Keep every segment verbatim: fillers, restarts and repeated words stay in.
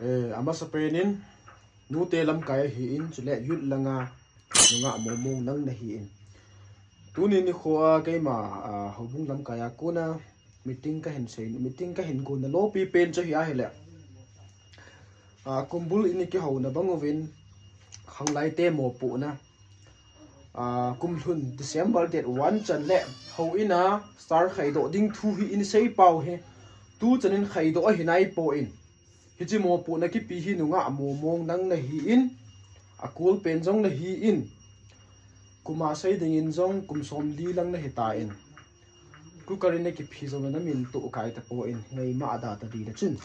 Eh, amasa penin, nute lamkai ahin, chule youth langa nungah mongmong nang nahin. Tuni nikhoa keima, ah, houbung lamkai a kona meeting kahin sei, meeting kahin gonna lopi pen chu hi ahile. Ah, kumbul in i kihouna bang uvin, khanglaite mopohna. Ah, kum lhun December date one chan le houin a star khaidoh ding thu hi in sei pau hi. Tu chanin khaidoh ahi naipoi. Hiche mopohna kipe hi nungah mongmong nang nahin, akul pen jong nahin, kum a sei dingin jong kum somli lang nahitan. Kukar in nakiphi jong le namin toh kai tapon, ngaima ada tadi le chun.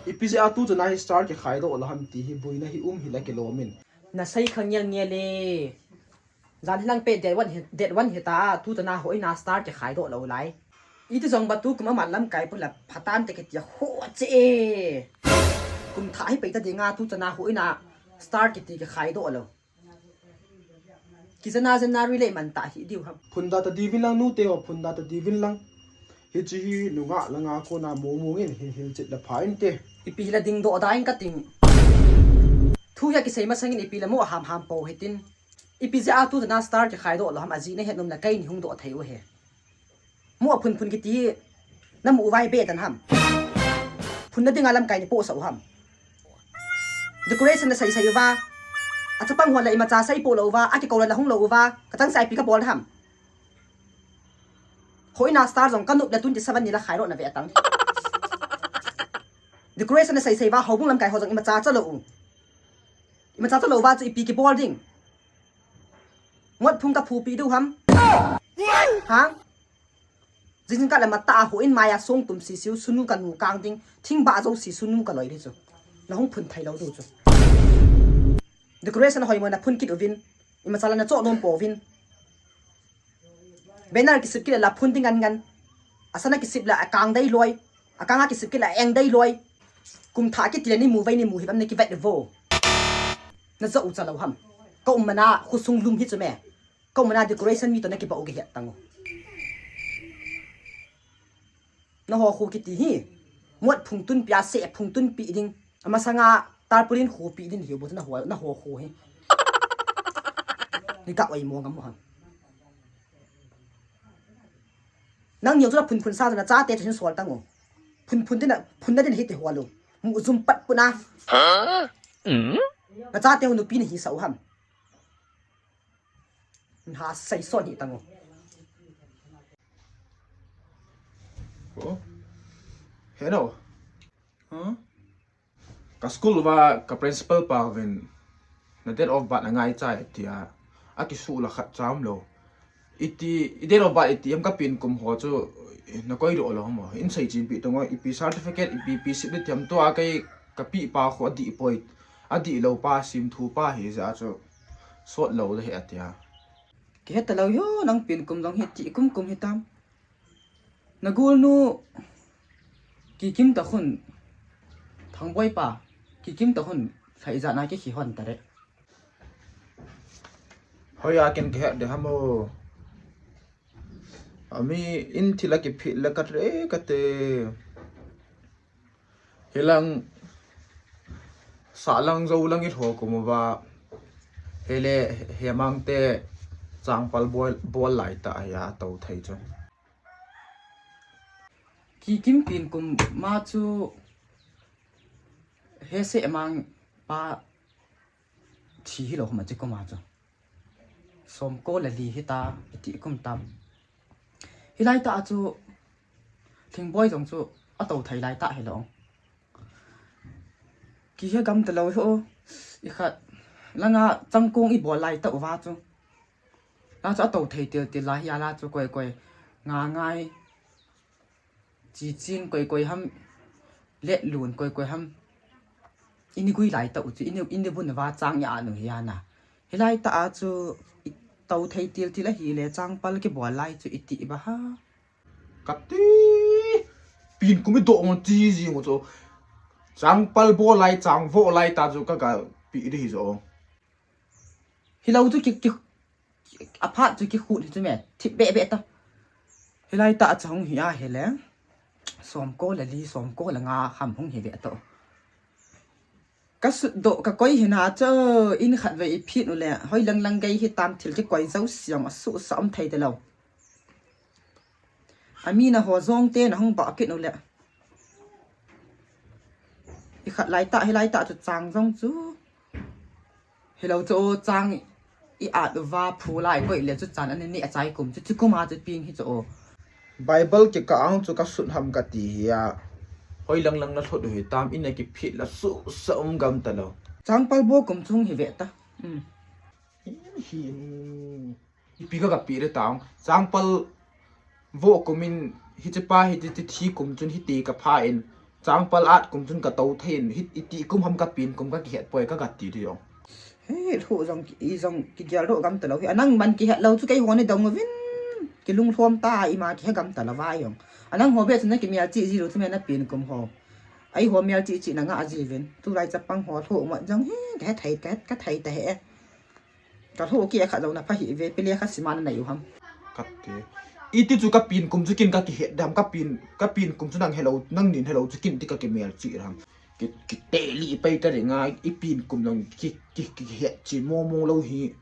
Ipi jeh a tu chana hi star kikhaidoh lou ham ti hi boina hi um hile kilomin. Nasei khangel ngel e. Jan hilang pe date one hi, date one hita, tu chana houin a star kikhaidoh lou lai. Iti jong ba tu kum ama lamkai pula phatan te kiti ho che e. Kum thah hi peita dinga tu chana houin a star kiti kikhaidoh lou. Kijana jana ri le man ta hi diu ham. Phunda tadi vin lang nute ho, phunda tadi vin lang. Hiche hi nungah langa kona mongmong in hin hilchet le pha inte. Ipi hila dingdoh da in kating. Thu hi kisei masangin ipi la mo ham ham po hitin. Ipi jeh a tu chana star kikhaidoh lou ham ajeh nahet nom le keini hung doh thei u hi. Mo phun phun kiti, namu uva ipi tan ham. Phunna dinga lamkai napohsah u ham. Decoration nasei sei uva. Achapang hon la imacha seipoh lou uva, akikou la nahung lou uva, kachangseh a ipi kabol ham. Houin a star jong kanop le twenty seven ni la khaidoh nave tang. Decoration nasei sei uva, houbung lamkai ho jong imacha cha lou u. Imacha cha lou uva chu ipi kibol ding. Mot phung kaphupi diu ham. Ha? Jing jing kah le matah a houin maiya song tum sisiu sunu kanu kang ding, thing bah jouse sunu kaloi ding chu. Nahung phun thei lou diu chu. Decoration hoimo naphun kit uvin, imacha la nachoh nom pouvin. Banner kisip kit le la phun ding ngan ngan. Asana kisip le akang dei loi, akanga kisip kit le aeng dei loi. Kum thah kiti le nimu vei nimu hih uvam nakivet uvo. Najah u cha lou ham. Ka um mana khosung lum hi chu me. Ka um mana decoration mi toh nakibah u kihet tang u. Naho khu kiti hi. Mot phung tunpi a seh phung tunpi ding. Amasanga tarpaulin khupi ding hi bo naho, naho khu hi. Ni ka oi mo ngam mo ham. Nang neo chu la phun phun sa na chate chu hin sol tang u. Phun phun din na, phun na din hi ti ho lou. Mu zum pat puna. Nachate ho nupi nahisah u ham. Nasei son hi tang u. Oh. Hello. Huh? Ka school uva ka principal pa uvin na date of birth angaicha e tia. Akisuh la khat cha umlou. Iti, i date of birth iti ham ka pin kum ho chu nakoi doh lou ham. In sei chin pi tong o, ipi certificate, ipi, ipi sip le thiam tua kei ka pi pa khu adih poi. Adih lou pa sim thu pa hi jeh a chu sot lou le he atia. Kihet talou u, nang pin kum jong hi ti kum kum hitam. Nagolnu Kikim ta khun, Thangboi pa, Kikim ta khun, lhai jana kikhi hon tare. Hoiya ken kihet de ham o. Ami in thil a kiphit le katre kate. Hilang, sahlang joulang i lho kum uva. Hele, hemang te, changpal bol, bol lai ta ahi a tou thei chu. Kikim pin kum ma chu hese mang pa thi hilou ma chi kum a chu. Somko le li hita, iti kum tam. Hilai ta chu, Thingboi jong chu, atou thei lai ta hilou. Kihe gam talou ho, i khat, langa changkong i bol lai ta uva chu. La chu atou thei til til la hi a la chu koi koi nga ngai. Chi chin koi koi ham, let lun koi koi ham. Ini gui lai ta u chu, ini, ini bun va chang ya nu hi ana. Hilai ta a chu, i tou thei til til ahi le, changpal kibol lai chu iti ba ha. Kati, pin kum i doh ngon ti ji ngon chu. Changpal bol lai, changvo lai ta chu ka ga pi di hi jo. Hilou chu ki, ki, aphat chu kikhut hi chu me, thip be be ta. Hilai ta a chang hi a hele. Somko le li, somko le nga ham hung hi ve to. Ka sutdoh ka koi hina chu, in khat vei i phit u le, hoi lang lang gei hi tam thil kikoi jouse jong a suhsa um thei talou. Ami na ho jong te na hung ba kit u le. I khat lai ta, hi lai ta chu chang jong chu. Hilou chu o chang i at uva phu lai koi le chu chan ani ni a chai kum chu, chu kum a chu ping hi chu o. Bible kikah ang chu ka sut ham ka ti hi a. Hoi lang lang na lhut u hi tam in a kiphit la suhsa um gam talou. Changpal bo kum chung hi ve ta. Um. Hin hin. Ipi ka ka pi re tang. Changpal vo kum in hi che pa hi ti ti thi kum chun hi ti ka pha in. Changpal at kum chun ka to thei in. Hi i ti kum ham ka pin kum ka kihet poi ka ka ti ri jong. He, lhu jong ki, i jong kigel lhu gam talou hi. Anang man kihet lou chu kei ho ni dong uvin. Kilung lhom ta ima kihe gam talou va jong. Anang ho be chu na kimel chi ji lou chu me na pin kum ho. Ai ho mel chi chi na nga ji vin. Tu lai chapang ho lhu mo jong hi ka he thei ka, ka thei ta he. Ka lhu ki a khat jong na pha hi ve pile kha sima na nei u ham. Ka ti. I ti chu ka pin kum chu kin ka kihet dam ka pin, ka pin kum chu nang helou, nang nin helou chu kin ti ka kimel chi ram. Ki, ki te li pai ta ringa i pin kum nang ki, ki, ki het chi mo mo lou hi.